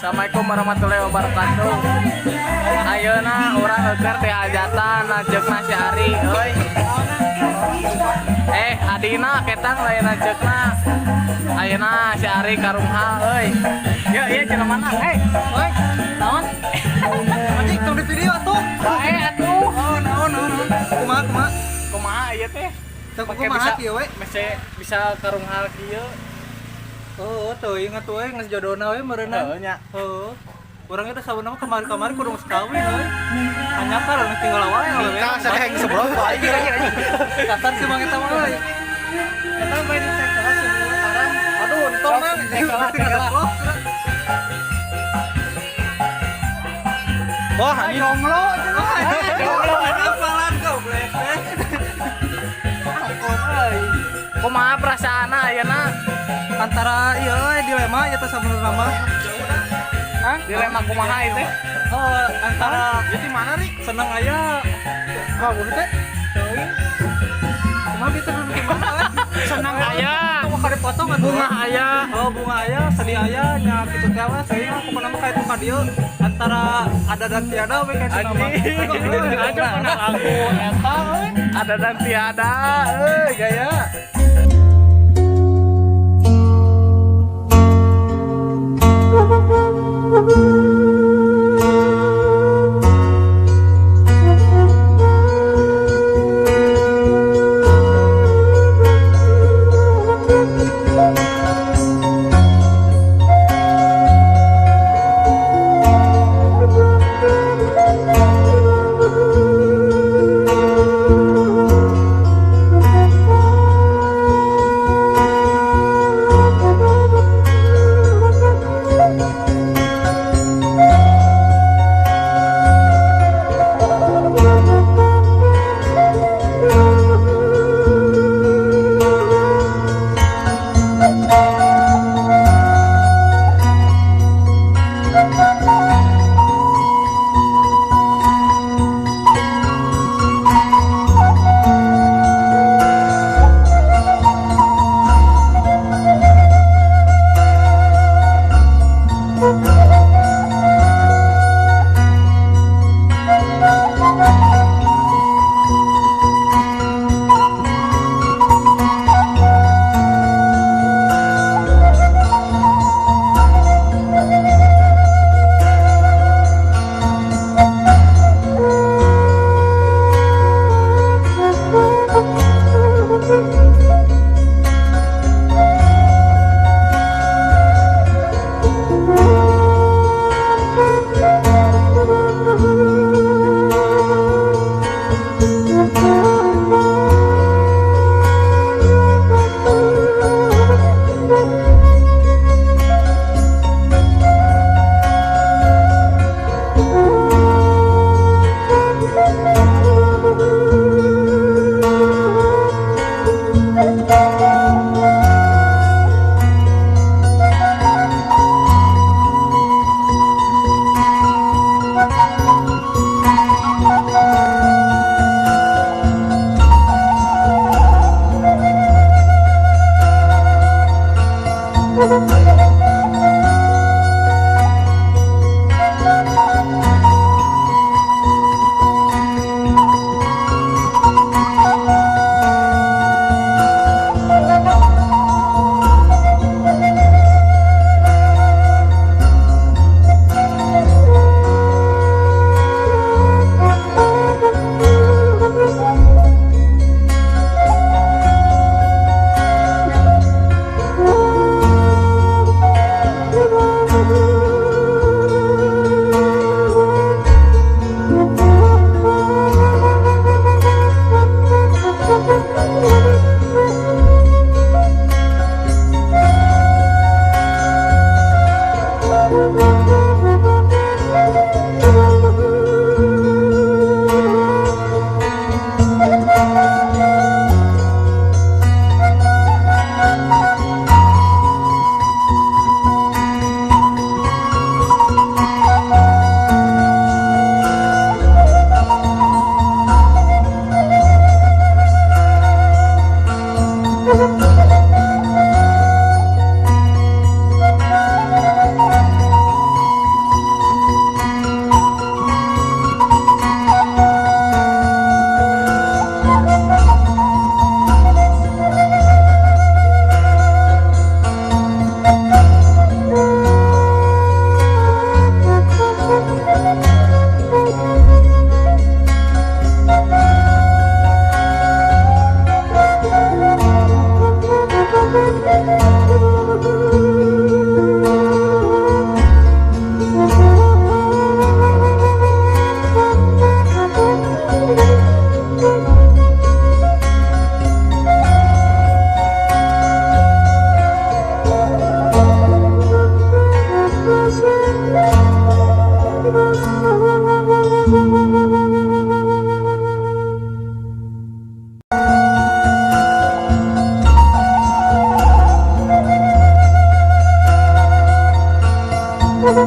Assalamualaikum warahmatullahi wabarakatuh. Ayeuna urang keur teh hajatan lanceukna si Ari euy. Eh, adina ketang lain lanceukna. Ayeuna si Ari karunghal euy. Yeuh, ieu cenah mana? Hei, Oi, naon? Anjing, tong di video atuh. Bae atuh. Oh, naon naon naon. Kumaha kumaha? Kumaha ieu teh? Teu Pake kumaha bisa kieu we? Mese bisa karunghal kieu. Oh, teuing atuh we geus jodona we meureunna. Heuh nya. Heuh. Urang itu sabenerna mah kamari-kamari kudu geus kawin euy. Anyakar anu tinggal wae awewe. Nikah saya yang sebelum aing. Kasar sih mang eta mah euy. Eta main cek kelas sekarang. Aduh, entong mang. Cek lah, cek lah. Wah, anjing. Jomblo cenah. Jomblo apalan goblok teh. Ampun euy. Kumaha perasaanna ayeuna? Antara ieu euy dilema ya teh sabenerna mah. Hah? Dilema kumaha ieu teh? Oh, antara Ieu di mana, Ri? Seneng aya bagus teh. Teuing. Kumaha gitu dulu gimana euy? Senang aya. Kamu kade potong atuh. Bunga aya. Oh, bunga aya, sedih aya, nya kitu teh we teuing lah pokona mah kayak ka dieu antara ada dan tiada we kayak nama. Anjing. Aduh, mana lagu eta euy. Ada dan tiada euy gaya.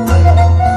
Thank